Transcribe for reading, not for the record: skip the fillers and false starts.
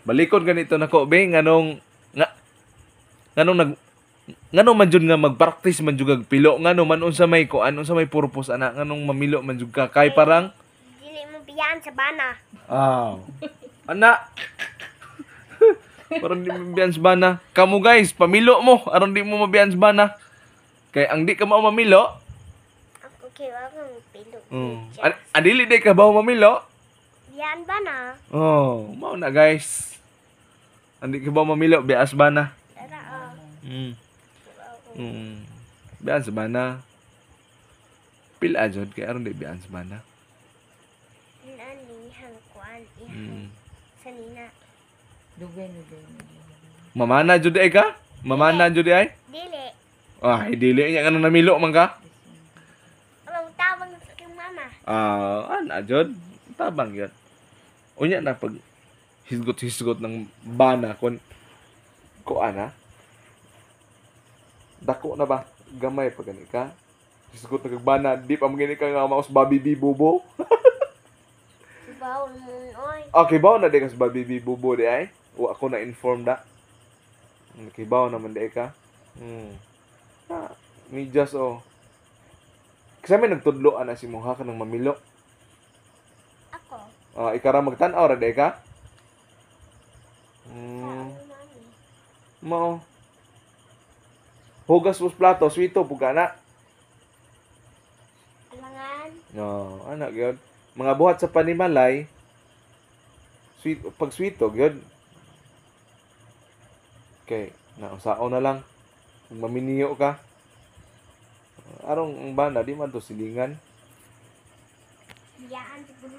Balikon ganito nako be, nganong nga nganong nag nganong man jud nga magpractice man jud kag pilo, ngano man, unsa may kuan, unsa may purpose ana, nganong mamilo man jud ka kay parang Dili mo biyaan sa bana. Ah. Ana. Parang di mo mabiyan sa bana. Kamu guys, pamilo mo aron di mo mabiyan sa bana. Kay ang di ka mao mamilo, Ako kay akong pilo. Adili di ka ba mamilo? Biyaan bana. Oh, mao na guys. Andi ka ba mamilo, bias bana. Tara oh. Biyan sa bana. Pila jud kay aron di biyan sa bana. Nani hang kuan ihang sanina. Dugay, dugay. Mamana jud ay ka? Mamana jud ay? Dili. Ah, dili niya, kanang namilo man ka. Alam tabang sa kang mama. Ah, ana jud. Tabang yun. Unya na pag hisgot-hisgot ng bana kon ko ana. Dako na ba? Gamay pa gani ka. Hisgot na kag bana, di pa man gani ka nga maos babi bi bubo. Bawol mo oy. Okay ba na di ka sa babi bi bubo di ay? Wa ako na inform da. Kibaw naman di ka. Ah, medyas oh. Kasi may nagtudlo ana si mo ha kanang mamilo. Ako. Ah, ikaw ra magtan-aw ra di ka? Sa ano mami. Mao. Hugas mo sa plato, swito pug na. Alangan. No, ana gyud. Mga buhat sa panimalay, sweet pag swito gyud. Okay, nausao na lang. Kung maminiyo ka. Arong ang bana di man to silingan. Biyaan siguro